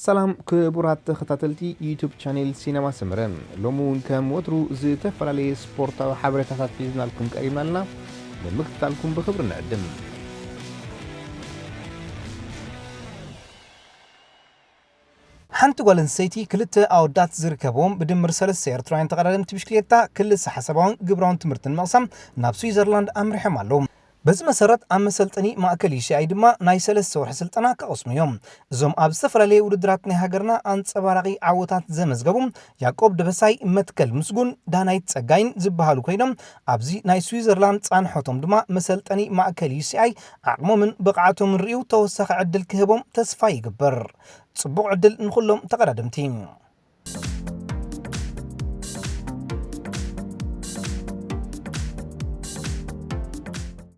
ሰላም ክቡራት ተኸታተልቲ ዩቱብ ቻኔል ሲነማ ሰመረ፣ ሎሚ እውን ከም ወትሩ ዝተፈላለየ ስፖርታዊ ሓበሬታታት ሒዝናልኩም ቀሪብና ኣለና። ንምክትታልኩም ብኽብሪ ንዕድም። ሓንቲ ጓል ኣንስተይቲ ክልተ ኣወዳት ዝርከብዎም ብድምር ሰለስተ ኤርትራውያን ተቐዳደምቲ ብሽክሌታ ክልሰ ሓሳባውን ግብራውን ትምህርትን መቕሳም ናብ ስዊዘርላንድ ኣምሪሖም ኣለዉ። በዚ መሰረት ኣብ መሰልጠኒ ማእከል ዩ ሲ ኣይ ድማ ናይ ሰለስተ ወርሒ ስልጠና ክቐስሙ እዮም። እዞም ኣብ ዝተፈላለየ ውድድራት ናይ ሃገርና ኣንጸባራቒ ዓወታት ዘመዝገቡ ያቆብ ደበሳይ፣ መትከል ምስጉን፣ ዳናይት ጸጋይን ዝበሃሉ ኮይኖም፣ ኣብዚ ናይ ስዊዘርላንድ ጻንሖቶም ድማ መሰልጠኒ ማእከል ዩ ሲ ኣይ ዓቕሞምን ብቕዓቶምን ርእዩ ተወሳኺ ዕድል ክህቦም ተስፋ ይግበር። ጽቡቕ ዕድል ንኹሎም ተቐዳደምቲ።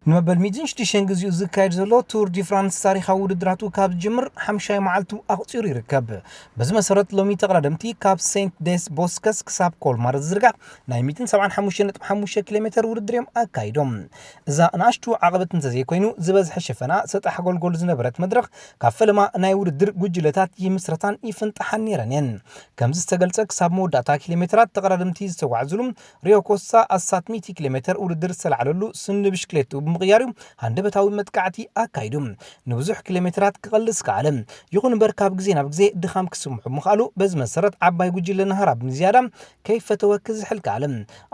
ንመበል ሚእትን ሽዱሽተን ግዜኡ ዝካየድ ዘሎ ቱር ዲ ፍራንስ ታሪኻዊ ውድድራቱ ካብ ዝጅምር ሓምሻይ መዓልቱ ኣቑጺሩ ይርከብ። በዚ መሰረት ሎሚ ተቐዳደምቲ ካብ ሴንት ዴስ ቦስከስ ክሳብ ኮልማር ዝዝርጋሕ ናይ ሚእትን ሰብዓን ሓሙሽተን ነጥቢ ሓሙሽተ ኪሎ ሜተር ውድድር እዮም ኣካይዶም። እዛ ንኣሽቱ ዓቐበት እንተዘይኮይኑ ዝበዝሐ ሸፈና ሰጣሕ ጎልጎል ዝነበረት መድረኽ ካብ ፈለማ ናይ ውድድር ጉጅለታት ይምስረታን ይፍንጠሓን ነይረን እየን። ከምዚ ዝተገልጸ ክሳብ መወዳእታ ኪሎ ሜተራት ተቐዳደምቲ ዝተጓዕዙሉ ሪዮ ኮስታ ኣስታት ሚእቲ ኪሎ ሜተር ውድድር ዝተላዕለሉ ስኒ ብሽክሌትኡ ብምቕያር እዩ ሃንደበታዊ መጥቃዕቲ ኣካይዱ። ንብዙሕ ኪሎ ሜተራት ክቐልስ ከኣለ። ይኹን እምበር ካብ ግዜ ናብ ግዜ ድኻም ክስምዖ ብምኽኣሉ በዚ መሰረት ዓባይ ጉጅለ ናህራ ብምዝያዳ ከይፈተወ ክዝሕል ከኣለ።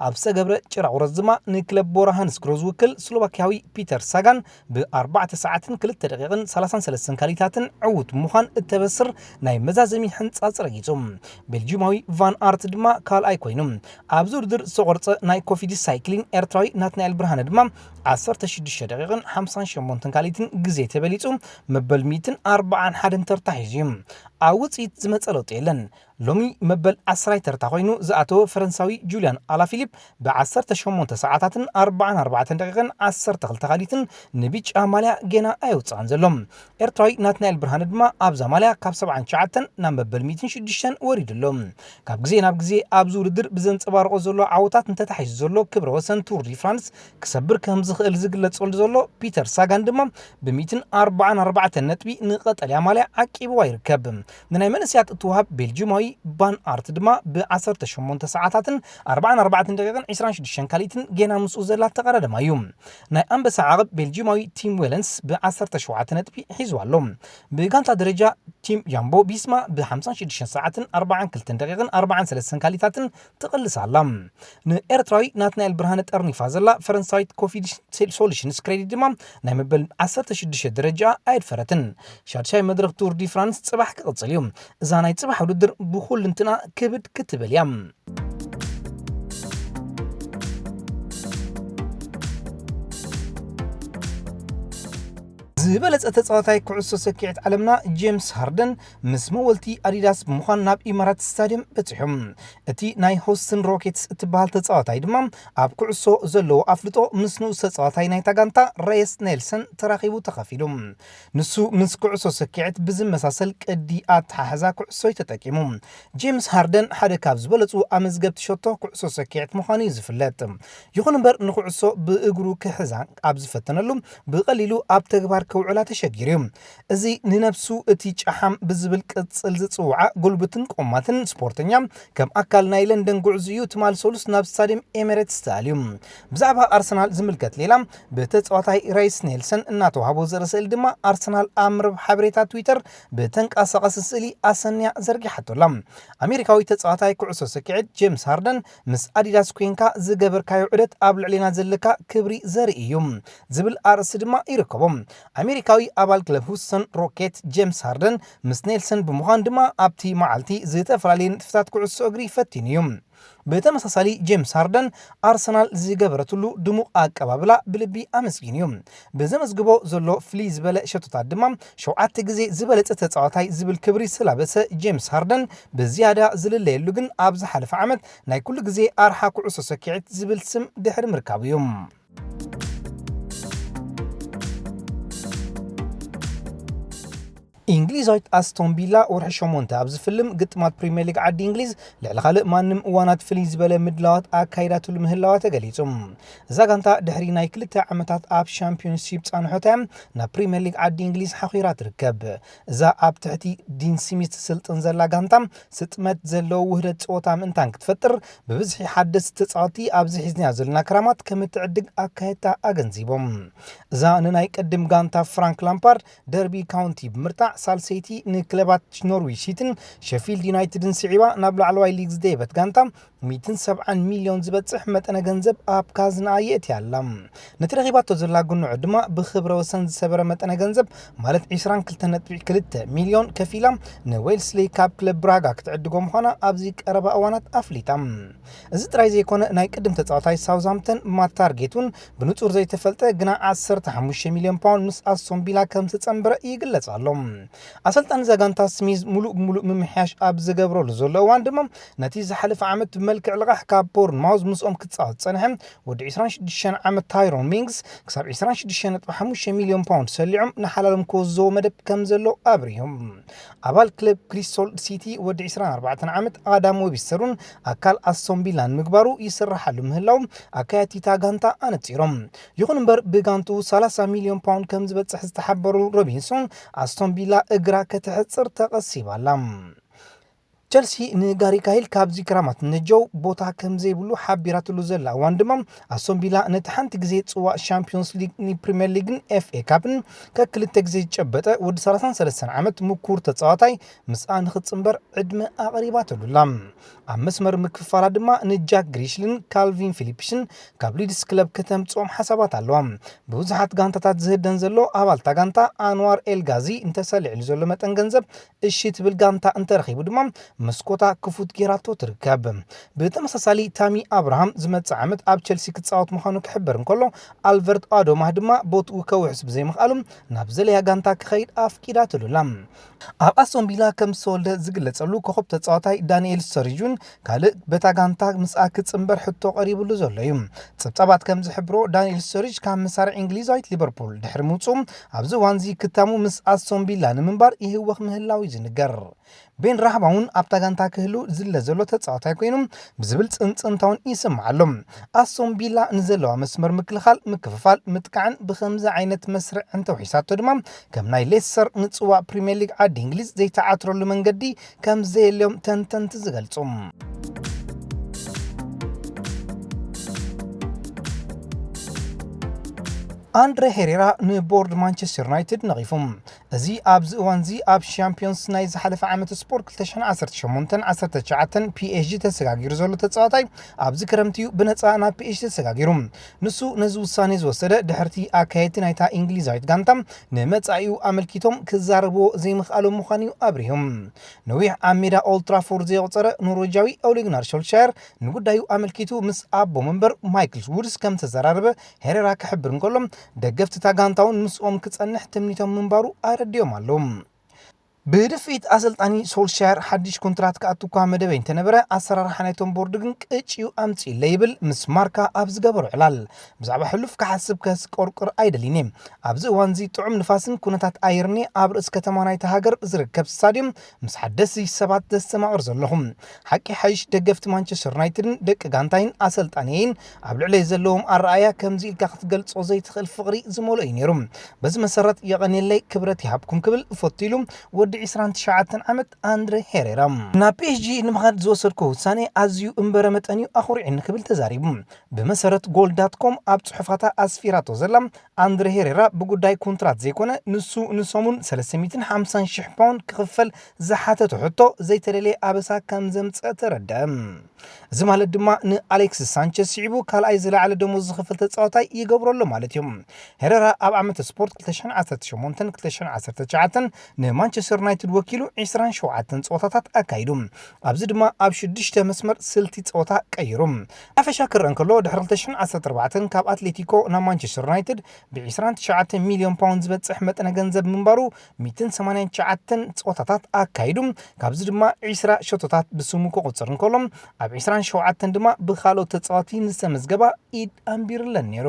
ኣብ ዝተገብረ ጭራ ቁረጽ ድማ ንክለብ ቦራ ሃንስክሮ ዝውክል ስሎቫኪያዊ ፒተር ሳጋን ብ ኣርባዕተ ሰዓትን ክልተ ደቂቕን ሰላሳን ሰለስተን ካሊታትን ዕዉት ብምዃን እተበስር ናይ መዛዘሚ ሕንጻጽ ረጊጹ። ቤልጂማዊ ቫን ኣርት ድማ ካልኣይ ኮይኑ። ኣብዚ ውድድር ዝተቖርጸ ናይ ኮፊዲ ሳይክሊን ኤርትራዊ ናትናኤል ብርሃነ ድማ ዓሰርተ ሽዱሽተ ደቂቕን ሓምሳን ሸሞንተን ካሊትን ግዜ ተበሊጹ መበል ሚእትን ኣርባዓን ሓደን ተርታ ሒዙ እዩ። ኣብ ውጽኢት ዝመጸ ለውጢ የለን። ሎሚ መበል ዓስራይ ተርታ ኮይኑ ዝኣተወ ፈረንሳዊ ጁልያን ኣላፊሊፕ ብ ዓሰርተ ሸሞንተ ሰዓታትን ኣርባዓን ኣርባዕተን ደቂቕን ዓሰርተ ክልተ ካሊትን ንቢጫ ማልያ ጌና ኣየውጽኣን ዘሎ። ኤርትራዊ ናትናኤል ብርሃነ ድማ ኣብዛ ማልያ ካብ ሰብዓን ትሽዓተን ናብ መበል ሚእትን ሽዱሽተን ወሪዱ ኣሎ። ካብ ግዜ ናብ ግዜ ኣብዚ ውድድር ብዘንጸባርቖ ዘሎ ዓወታት እንተታሒዙ ዘሎ ክብረ ወሰን ቱር ዲ ፍራንስ ክሰብር ከም ዝኽእል ዝግለጸሉ ዘሎ ፒተር ሳጋን ድማ ብሚእትን ኣርባዓን ኣርባዕተን ነጥቢ ንቐጠልያ ማልያ ዓቂብዋ ይርከብ። ንናይ መንእሰያት እትወሃብ ቤልጂማዊ ቫን ኣርት ድማ ብ ዓሰርተ ሸሞንተ ሰዓታትን ኣርባዓን ኣርባዕተን ደቂቕን ዕስራን ሽዱሽተን ካሊትን ጌና ምስኡ ዘላ ተቐዳደማ እዩ። ናይ ኣንበሳ ዓቐብ ቤልጂማዊ ቲም ዌለንስ ብ ዓሰርተ ሸውዓተ ነጥቢ ሒዙ ኣሎ። ብጋንታ ደረጃ ቲም ጃምቦ ቢስማ ብ ሓምሳን ሽዱሽተን ሰዓትን ኣርባዓን ክልተን ደቂቕን ኣርባዓን ሰለስተን ካሊታትን ትቕልስ ኣላ። ንኤርትራዊ ናትናኤል ብርሃነ ጠርኒፋ ዘላ ፈረንሳዊት ኮፊድ ሶሉሽንስ ክሬዲት ድማ ናይ መበል ዓሰርተ ሽዱሽተ ደረጃ ኣየድፈረትን። ሻድሻይ መድረኽ ቱር ዲ ፍራንስ ጽባሕ ክቕጽል እዩ። እዛ ናይ ጽባሕ ውድድር ብኹልንትና ክብድ ክትብል እያ። ዝበለጸ ተጻዋታይ ኩዕሶ ሰኪዕት ዓለምና ጄምስ ሃርደን ምስ መወልቲ ኣዲዳስ ብምዃን ናብ ኢማራት ስታድየም በጺሑ። እቲ ናይ ሆስትን ሮኬትስ እትበሃል ተጻዋታይ ድማ ኣብ ኩዕሶ ዘለዎ ኣፍልጦ ምስ ንኡስ ተጻዋታይ ናይታ ጋንታ ራይስ ኔልሰን ተራኺቡ ተኻፊሉ። ንሱ ምስ ኩዕሶ ሰኪዕት ብዝመሳሰል ቅዲ ኣተሓሕዛ ኩዕሶ እዩ ተጠቂሙ። ጄምስ ሃርደን ሓደ ካብ ዝበለጹ ኣመዝገብቲ ሸቶ ኩዕሶ ሰኪዕት ምዃኑ እዩ ዝፍለጥ። ይኹን እምበር ንኩዕሶ ብእግሩ ክሕዛ ኣብ ዝፈተነሉ ብቐሊሉ ኣብ ተግባር ከውዕላ ተሸጊሩ እዩ። እዚ ንነብሱ እቲ ጨሓም ብዝብል ቅጽል ዝጽውዓ ጉልብትን ቆማትን ስፖርተኛ ከም ኣካል ናይ ለንደን ጉዕዝኡ ትማል ሰሉስ ናብ ስታድየም ኤሚሬትስ ተኣልዩ። ብዛዕባ ኣርሰናል ዝምልከት ሌላ ብተጻዋታይ ራይስ ኔልሰን እናተዋህቦ ዘርኢ ስእሊ ድማ ኣርሰናል ኣብ መርበብ ሓበሬታ ትዊተር ብተንቀሳቐሲ ስእሊ ኣሰንያ ዘርጊሓቶ ኣላ። ኣሜሪካዊ ተጻዋታይ ኩዕሶ ሰኪዕት ጄምስ ሃርደን ምስ ኣዲዳስ ኮይንካ ዝገበርካዮ ዑደት ኣብ ልዕሌና ዘለካ ክብሪ ዘርኢ እዩ ዝብል ኣርእስቲ ድማ ይርከቦ። ኣሜሪካዊ ኣባል ክለብ ሁስተን ሮኬት ጄምስ ሃርደን ምስ ኔልሰን ብምዃን ድማ ኣብቲ መዓልቲ ዝተፈላለየ ንጥፍታት ኩዕሶ እግሪ ፈቲኑ እዩ። ብተመሳሳሊ ጄምስ ሃርደን ኣርሰናል ዝገበረትሉ ድሙቕ ኣቀባብላ ብልቢ ኣመስጊኑ እዩ። ብዘመዝግቦ ዘሎ ፍልይ ዝበለ ሸቶታት ድማ ሸውዓተ ግዜ ዝበለጸ ተጻዋታይ ዝብል ክብሪ ስላበሰ ጄምስ ሃርደን ብዝያዳ ዝልለየሉ ግን ኣብ ዝሓለፈ ዓመት ናይ ኩሉ ግዜ ኣርሓ ኩዕሶ ሰኪዕት ዝብል ስም ድሕሪ ምርካቡ እዩ። እንግሊዛዊት ኣስቶን ቪላ ወርሒ ሸሞንተ ኣብ ዝፍልም ግጥማት ፕሪምየር ሊግ ዓዲ እንግሊዝ ልዕሊ ካልእ ማንም እዋናት ፍልይ ዝበለ ምድላዋት ኣካይዳትሉ ምህላዋ ተገሊጹ። እዛ ጋንታ ድሕሪ ናይ ክልተ ዓመታት ኣብ ሻምፒዮንሺፕ ጻንሖታ እያ ናብ ፕሪምየር ሊግ ዓዲ እንግሊዝ ሓኺራ ትርከብ። እዛ ኣብ ትሕቲ ዲን ስሚዝ ትስልጥን ዘላ ጋንታ ስጥመት ዘለዎ ውህደት ጸወታ ምእንታን ክትፈጥር ብብዝሒ ሓደስቲ ተጻወትቲ ኣብዚ ሒዝናዮ ዘለና ክራማት ከም እትዕድግ ኣካየድታ ኣገንዚቦም። እዛ ንናይ ቅድም ጋንታ ፍራንክ ላምፓርድ ደርቢ ካውንቲ ብምርታዕ ሳልሰይቲ ንክለባት ኖርዊች ሲቲን ሸፊልድ ዩናይትድን ስዒባ ናብ ላዕለዋይ ሊግ ዝደየበት ጋንታ ሚእትን ሰብዓን ሚልዮን ዝበጽሕ መጠነ ገንዘብ ኣብ ካዝና የእትያ ኣላ። ነቲ ረኺባቶ ዘላ ግንዖ ድማ ብኽብረ ወሰን ዝሰበረ መጠነ ገንዘብ ማለት ዕስራን ክልተን ነጥቢ ክልተ ሚልዮን ከፊላ ንዌልስሊ ካብ ክለብ ብራጋ ክትዕድጎ ምዃና ኣብዚ ቀረባ እዋናት ኣፍሊጣ። እዚ ጥራይ ዘይኮነ ናይ ቅድም ተጻዋታይ ሳውዝሃምፕተን ማት ታርጌት እውን ብንጹር ዘይተፈልጠ ግና ዓሰርተ ሓሙሽተ ሚልዮን ፓውንድ ምስ ኣስቶን ቪላ ከም ዝተጸንበረ ይግለጽ ኣሎ። ኣሰልጣኒ እዛ ጋንታ ስሚዝ ሙሉእ ብሙሉእ ምምሕያሽ ኣብ ዝገብረሉ ዘሎ እዋን ድማ ነቲ ዝሓለፈ ዓመት ብመልክዕ ልቓሕ ካብ ቦርንማውዝ ምስኦም ክጻወት ዝጸንሐ ወዲ ዕስራን ሽዱሽተን ዓመት ታይሮን ሚንግስ ክሳብ ዕስራን ሽዱሽተን ነጥቢ ሓሙሽተ ሚልዮን ፓውንድ ሰሊዖም ንሓላሎም ክወዝዎ መደብ ከም ዘሎ ኣብሪሆም። ኣባል ክለብ ክሪስቶል ሲቲ ወዲ ዕስራን ኣርባዕተን ዓመት ኣዳም ዌብስተር እውን ኣካል ኣስቶን ቪላ ንምግባሩ ይስራሓሉ ምህላው ኣካያቲታ ጋንታ ኣነጺሮም። ይኹን እምበር ብጋንቱ ሰላሳ ሚልዮን ፓውንድ ከም ዝበጽሕ ዝተሓበሩ ሮቢንሶን ኣስቶን ቪላ እግራ ከተሕጽር ተቐሲባ ኣላ። ቸልሲ ንጋሪ ካሂል ካብዚ ክራማት ነጀው ቦታ ከም ዘይብሉ ሓቢራትሉ ዘላ እዋን ድማ ኣስቶን ቪላ ነቲ ሓንቲ ግዜ ጽዋእ ሻምፒዮንስ ሊግ ንፕሪምየር ሊግን ኤፍኤ ካፕን ከክልተ ግዜ ዝጨበጠ ወዲ ሰላሳን ሰለስተን ዓመት ምኩር ተጻዋታይ ምስኣ ንኽጽንበር ዕድመ ኣቕሪባትሉ ኣላ። ኣብ መስመር ምክፍፋላ ድማ ንጃክ ግሪሽልን ካልቪን ፊሊፕስን ካብ ሊድስ ክለብ ከተምጽኦም ሓሳባት ኣለዋ። ብብዙሓት ጋንታታት ዝህደን ዘሎ ኣባልታ ጋንታ ኣንዋር ኤልጋዚ እንተሰሊዕሉ ዘሎ መጠን ገንዘብ እሺ ትብል ጋንታ እንተረኺቡ ድማ መስኮታ ክፉት ጌራቶ ትርከብ። ብተመሳሳሊ ታሚ ኣብርሃም ዝመጽእ ዓመት ኣብ ቸልሲ ክጻወት ምዃኑ ክሕበር እንከሎ ኣልቨርት ኣዶማህ ድማ ቦትኡ ከውሕስ ብዘይምኽኣሉ ናብ ዘለያ ጋንታ ክኸይድ ኣፍቂዳትሉ ኣላ። ኣብ ኣስቶን ቪላ ከም ዝተወልደ ዝግለጸሉ ኮኸብ ተጻዋታይ ዳንኤል ስተሪጅ እውን ካልእ በታ ጋንታ ምስኣ ክጽንበር ሕቶ ቀሪብሉ ዘሎ እዩ። ጸብጻባት ከም ዝሕብሮ ዳንኤል ስተሪጅ ካብ መሳርዕ እንግሊዛዊት ሊቨርፑል ድሕሪ ምውጽኡ ኣብዚ እዋንዚ ክታሙ ምስ ኣስቶን ቪላ ንምንባር ይህወኽ ምህላው እዩ ዝንገር። ቤን ራህባ እውን ኣብታ ጋንታ ክህሉ ዝለ ዘሎ ተጻዋታይ ኮይኑ ብዝብል ጽንጽንታ እውን ይስማዕ ኣሎ። ኣስቶን ቪላ ንዘለዋ መስመር ምክልኻል ምክፍፋል ምጥቃዕን ብኸምዚ ዓይነት መስርዕ እንተውሒሳቶ ድማ ከም ናይ ሌስተር ንጽዋእ ፕሪምየር ሊግ ዓዲ እንግሊዝ ዘይተዓትረሉ መንገዲ ከም ዘየልዮም ተንተንቲ ዝገልጹ። ኣንድሬ ሄሬራ ንቦርድ ማንቸስተር ዩናይትድ ነቒፉ። እዚ ኣብዚ እዋንዚ ኣብ ሻምፒዮንስ ናይ ዝሓለፈ ዓመት ስፖርት ክልተ ሽሕን ዓሰርተ ሸሞንተን ዓሰርተ ትሽዓተን ፒኤስጂ ተሰጋጊሩ ዘሎ ተጻዋታይ ኣብዚ ክረምቲ እዩ ብነጻ ናብ ፒኤስጂ ተሰጋጊሩ። ንሱ ነዚ ውሳኔ ዝወሰደ ድሕርቲ ኣካየድቲ ናይታ እንግሊዛዊት ጋንታ ንመጻኢኡ ኣመልኪቶም ክዛረብዎ ዘይምኽኣሎም ምዃኑ እዩ ኣብሪሁ። ነዊሕ ኣብ ሜዳ ኦልትራፎርድ ዘየቑጸረ ኖርዌጃዊ ኦሌግናር ሾልሻየር ንጉዳዩ ኣመልኪቱ ምስ ኣቦ መንበር ማይክል ውድስ ከም ተዘራረበ ሄሬራ ክሕብር እንከሎ ደገፍቲ እታ ጋንታ እውን ምስኦም ክጸንሕ ትምኒቶም ምንባሩ ኣረዲኦም ኣለዉ። ብድፍኢት ኣሰልጣኒ ሶልሻየር ሓድሽ ኮንትራት ክኣቱ እኳ መደበይ እንተነበረ ኣሰራርሓ ናይቶም ቦርድ ግን ቅጭ እዩ ኣምፅእለ ይብል ምስ ማርካ ኣብ ዝገበሮ ዕላል። ብዛዕባ ሕሉፍ ክሓስብ ከስቆርቁር ኣይደልይን እየ። ኣብዚ እዋንዚ ጥዑም ንፋስን ኩነታት ኣየርኒ ኣብ ርእስ ከተማ ናይቲ ሃገር ዝርከብ ስታድዮም ምስ ሓደስቲ ሰባት ዘስተማቕር ዘለኹ። ሓቂ ሓይሽ ደገፍቲ ማንቸስተር ዩናይትድን ደቂ ጋንታይን ኣሰልጣንየይን ኣብ ልዕለይ ዘለዎም ኣረኣያ ከምዚ ኢልካ ክትገልጾ ዘይትኽእል ፍቕሪ ዝመልኦ እዩ ነይሩ። በዚ መሰረት የቐንየለይ ክብረት ይሃብኩም ክብል ፈቱ ኢሉ ወዲ ዕስራን ትሽዓተን ዓመት ኣንድሬ ሄሬራ። ናብ ፒኤስጂ ንምኻድ ዝወሰድኩ ውሳኔ ኣዝዩ እምበረ መጠን እዩ ኣኹሪዕኒ ክብል ተዛሪቡ። ብመሰረት ጎል ዳት ኮም ኣብ ጽሑፋታ ኣስፊራቶ ዘላ ኣንድሬ ሄሬራ ብጉዳይ ኮንትራት ዘይኮነ ንሱ ንሰሙን ሰለስተ ሚእትን ሓምሳን ሽሕ ፓውንድ ክኽፈል ዝሓተቶ ሕቶ ዘይተደለየ ኣበሳ ከም ዘምጸ ተረድአ። እዚ ማለት ድማ ንኣሌክስ ሳንቸዝ ስዒቡ ካልኣይ ዝለዓለ ደሞዝ ዝኽፍል ተጻዋታይ ይገብሮ ኣሎ ማለት እዩ። ሄሬራ ኣብ ዓመት ስፖርት ክልተ ሽሕን ዓሰርተ ሸሞንተን ክልተ ሽሕን ዓሰርተ ትሽዓተን ንማንቸስተር ዩናይትድ ወኪሉ ዕስራን ሸውዓተን ጸወታታት ኣካይዱ። ኣብዚ ድማ ኣብ ሽዱሽተ መስመር ስልቲ ጸወታ ቀይሩ። ሓፈሻ ክረአ እንከሎ ድሕሪ ክልተ ሽሕን ዓሰርተ ኣርባዕተን ካብ ኣትሌቲኮ ናብ ማንቸስተር ዩናይትድ ብ ዕስራን ትሽዓተን ሚልዮን ፓውንድ ዝበጽሕ መጠነ ገንዘብ ምንባሩ ሚእትን ሰማንያን ትሽዓተን ጸወታታት ኣካይዱ። ካብዚ ድማ ዕስራ ሸቶታት ብስሙ ክቑጽር እንከሎ ኣብ ዕስራን ሸውዓተን ድማ ብኻልኦት ተጻወቲ ንዝተመዝገባ ኢድ ኣንቢርለን ነይሩ።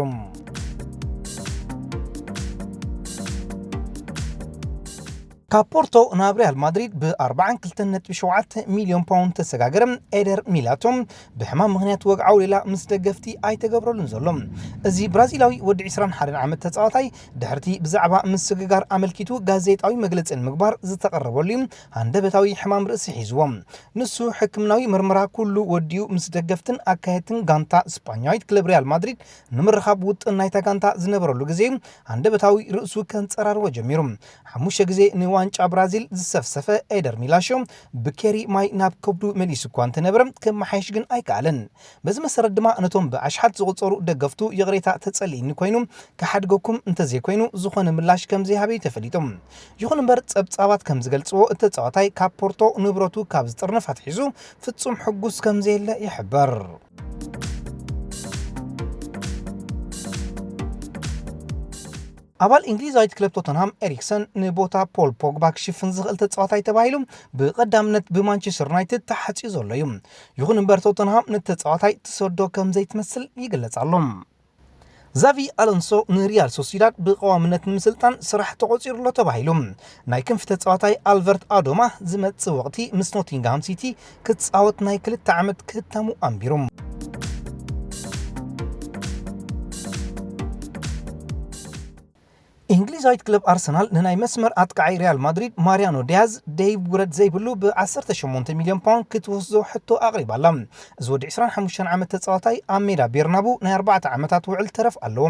ካብ ፖርቶ ናብ ሪያል ማድሪድ ብ ኣርባዓን ክልተን ነጥቢ ሸውዓተ ሚልዮን ፓውንድ ተሰጋገረ ኤደር ሚላቶ ብሕማም ምኽንያት ወግዓዊ ሌላ ምስ ደገፍቲ ኣይተገብረሉን ዘሎ። እዚ ብራዚላዊ ወዲ ዕስራን ሓደን ዓመት ተጻዋታይ ድሕርቲ ብዛዕባ ምስግጋር ኣመልኪቱ ጋዜጣዊ መግለጺ ንምግባር ዝተቐረበሉ እዩ፣ ሃንደበታዊ ሕማም ርእሲ ሒዝዎ። ንሱ ሕክምናዊ ምርመራ ኩሉ ወዲኡ ምስ ደገፍትን ኣካየድትን ጋንታ ስጳኛዊት ክለብ ሪያል ማድሪድ ንምርኻብ ውጥን ናይታ ጋንታ ዝነበረሉ ግዜ ሃንደበታዊ ርእሱ ከንጸራርዎ ጀሚሩ። ሓሙሽተ ግዜ ንዋንጫ ብራዚል ዝሰፍሰፈ ኤደር ሚላሾ ብኬሪ ማይ ናብ ከብዱ መሊሱ እኳ እንተነበረ ክመሓየሽ ግን ኣይከኣለን። በዚ መሰረት ድማ ነቶም ብኣሽሓት ዝቑጸሩ ደገፍቱ ይቕሬታ ተጸሊእኒ ኮይኑ ክሓድገኩም እንተዘይኮይኑ ዝኾነ ምላሽ ከም ዘይሃበ እዩ ተፈሊጡ። ይኹን እምበር ጸብጻባት ከም ዝገልጽዎ እቲ ተጻዋታይ ካብ ፖርቶ ንብረቱ ካብ ዝጥርነፍ ኣትሒዙ ፍጹም ሕጉስ ከም ዘየለ ይሕበር። ኣባል እንግሊዛዊት ክለብ ቶተንሃም ኤሪክሰን ንቦታ ፖል ፖግባ ክሽፍን ዝኽእል ተጻዋታይ ተባሂሉ ብቐዳምነት ብማንቸስተር ዩናይትድ ተሓጽዩ ዘሎ እዩ። ይኹን እምበር ቶተንሃም ንተጻዋታይ ትሰዶ ከም ዘይትመስል ይግለጽ ኣሎ። ዛቪ ኣሎንሶ ንሪያል ሶሲዳድ ብቐዋምነት ንምስልጣን ስራሕ ተቖጺሩ ኣሎ ተባሂሉ። ናይ ክንፊ ተጻዋታይ ኣልቨርት ኣዶማ ዝመጽእ ወቕቲ ምስ ኖቲንግሃም ሲቲ ክጻወት ናይ ክልተ ዓመት ክህተሙ ኣንቢሩ። እንግሊዛዊት ክለብ ኣርሰናል ንናይ መስመር ኣጥቃዓይ ሪያል ማድሪድ ማሪያኖ ዲያዝ ደይብ ውረድ ዘይብሉ ብ ዓሰርተ ሸሞንተ ሚልዮን ፓውንድ ክትወስዶ ሕቶ ኣቕሪባ ኣላ። እዚ ወዲ ዕስራን ሓሙሽተን ዓመት ተጻዋታይ ኣብ ሜዳ ቤርናቡ ናይ ኣርባዕተ ዓመታት ውዕል ተረፍ ኣለዎ።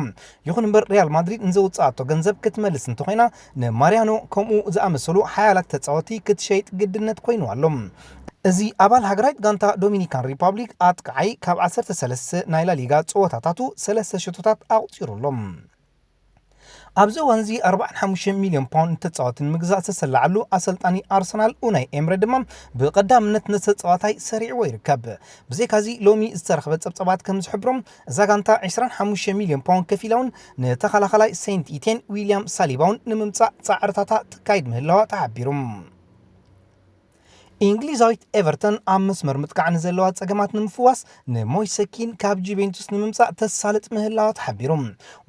ይኹን እምበር ሪያል ማድሪድ ንዘውጽኣቶ ገንዘብ ክትመልስ እንተኾይና ንማሪያኖ ከምኡ ዝኣመሰሉ ሓያላት ተጻወቲ ክትሸይጥ ግድነት ኮይኑ ኣሎ። እዚ ኣባል ሃገራዊት ጋንታ ዶሚኒካን ሪፓብሊክ ኣጥቃዓይ ካብ ዓሰርተ ሰለስተ ናይ ላሊጋ ጸወታታቱ ሰለስተ ሸቶታት ኣቑጺሩ ኣሎ። ኣብዚ እዋን እዚ ኣርባዓን ሓሙሽተ ሚልዮን ፓውንድ ተጻወቲ ንምግዛእ ዝተሰላዓሉ ኣሰልጣኒ ኣርሰናል ኡናይ ኤምረ ድማ ብቐዳምነት ነቲ ተጻዋታይ ሰሪዕዎ ይርከብ። ብዘይካዚ ሎሚ ዝተረኽበ ጸብጻባት ከም ዝሕብሮም እዛ ጋንታ ዕስራን ሓሙሽተ ሚልዮን ፓውንድ ከፊላ እውን ንተኸላኸላይ ሴንት ኢቴን ዊልያም ሳሊባ እውን ንምምጻእ ጻዕርታታ ትካይድ ምህላዋ ተሓቢሩ። እንግሊዛዊት ኤቨርተን ኣብ መስመር ምጥቃዕ ንዘለዋ ጸገማት ንምፍዋስ ንሞይሰ ኪን ካብ ጁቬንቱስ ንምምጻእ ተሳልጥ ምህላዋ ተሓቢሩ።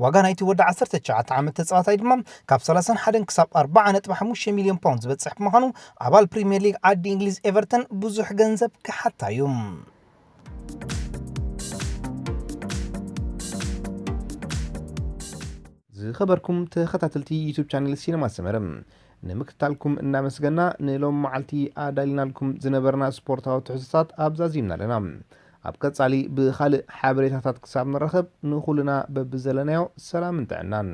ዋጋ ናይቲ ወዲ ዓሰርተ ትሽዓተ ዓመት ተጻዋታይ ድማ ካብ ሰላሳን ሓደን ክሳብ ኣርባዓ ነጥቢ ሓሙሽተ ሚልዮን ፓውንድ ዝበጽሕ ብምዃኑ ኣባል ፕሪምየር ሊግ ዓዲ እንግሊዝ ኤቨርተን ብዙሕ ገንዘብ ክሓታ እዩ። ዝኸበርኩም ተኸታተልቲ ዩቱብ ቻነል ሲነማ ሰመረ፣ ንምክትታልኩም እናመስገና ንሎም መዓልቲ ኣዳሊናልኩም ዝነበርና ስፖርታዊ ትሕዝቶታት ኣብዛዚምና ኣለና። ኣብ ቀጻሊ ብኻልእ ሓበሬታታት ክሳብ ንራኸብ ንኹልና በብዘለናዮ ሰላምን ጥዕናን።